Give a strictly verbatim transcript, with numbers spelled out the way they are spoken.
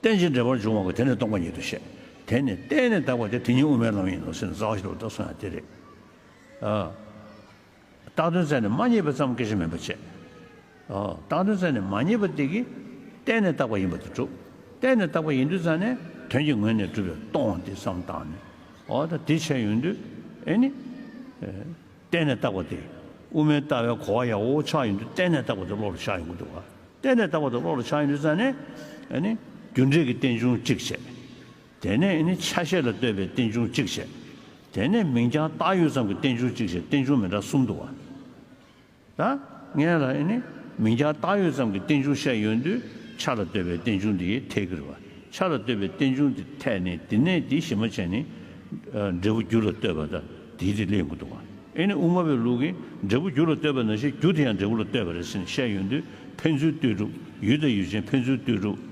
རྟེན་ཅིང་འབྲེལ་པར་འབྱུང་བ་གི་དེ་ནི་སྟོང་པ་ཉིད་དུ་བཤད། དེ་ནི་བརྟེན་ནས་བཏགས་པ་སྟེ་དེ་ཉིད་དབུ་མའི་ལམ་ཡིན་ནོ་ཟེར་ནས་རྩ་བ་ཞིག་ལ་བཏགས་སོང་ཡང་དེ་རེད། ཨ། བཏགས་དོན་བཙལ་ནས་མ་རྙེད་པ་ཙམ་སྐད་ཆ་མིན་པ་བྱས། ཨ། བཏགས་དོན་བཙལ་ནས་མ་རྙེད་པ་དེ་གིས་བརྟེན་ནས་བཏགས་པ་ཡིན་པ་དེ་གྲུབ། བརྟེན་ནས་བཏགས་པ་ཡིན་དུས་ཙང་ནས་དོན་གྱི་ངོས་ནས་གྲུབ་པའི་སྟོང་པ་དེ་བསམ་བཏང་ནས། འོ་ད་དེ་བྱས་ཡོང་དུས་ཨེ་ནི། བརྟེན་ནས་བཏགས་པ་དེ། དབུ་མའི་ལྟ་བའི་གོ་བ་ཡག་པོ་ཆགས་ཡོང་དུས་བརྟེན་ནས་བཏགས་པ་དེ་བློ་ལ་ཤར་ཡོང་གི་འདུག་བ། བརྟེན་ནས་བཏགས་པ་དེ་བློ་ལ་ཤར་ཡོང་དུས་ཙང་ནས། ཨ་ནི། རྒྱུ་འབྲས་ཀྱི་རྟེན་འབྱུང་གཅིག་བྱས། དེ་ནས་ཨ་ནི་ཆ་ཤས་ལ་ལྟོས་པའི་རྟེན་འབྱུང་གཅིག་བྱས། དེ་ནས་མིང་རྐྱང་བཏགས་ཡོད་ཙམ་གྱི་རྟེན་འབྱུང་གཅིག་བྱས། རྟེན་འབྱུང་མི་འདྲ་གསུམ་འདུག་བ། ད་ངས་ལ་ཨེ་ནི་མིང་རྐྱང་བཏགས་ཡོད་ཙམ་གྱི་རྟེན་འབྱུང་བཤད་ཡོང་དུས་ཆ་ལ་ལྟོས་པའི་རྟེན་འབྱུང་དེ་ཡིས་འཐད་ཀྱི་རེད་བ། ཆ་ལ་ལྟོས་པའི་རྟེན་འབྱུང་དེ་འཐད་ནས་དེ་ནས་དེ་གཞི་མ་བྱས་ནས། ཨ། འབྲས་བུ་རྒྱུ་ལ་ལྟོས་པ་དང་དེའི་དེ་གླེང་གི་འདུག་བ། ཨེ་ནི་དབུ་མ་པའི་ལུགས་ཀྱིས་འབྲས་བུ་རྒྱུ་ལ་ལྟོས་པ་ནང་བཞིན་རྒྱུ་དེ་ཡང་འབྲས་བུ་ལ་ལྟོས་པ་རེད་ཟེར་ནས་བཤད་ཡོང་དུས་ཕན་ཚུན་ལྟོས་གྲུབ། ཡུལ་དང་ཡུལ་ཅན་ཕན་ཚུན་ལྟོས་གྲུབ།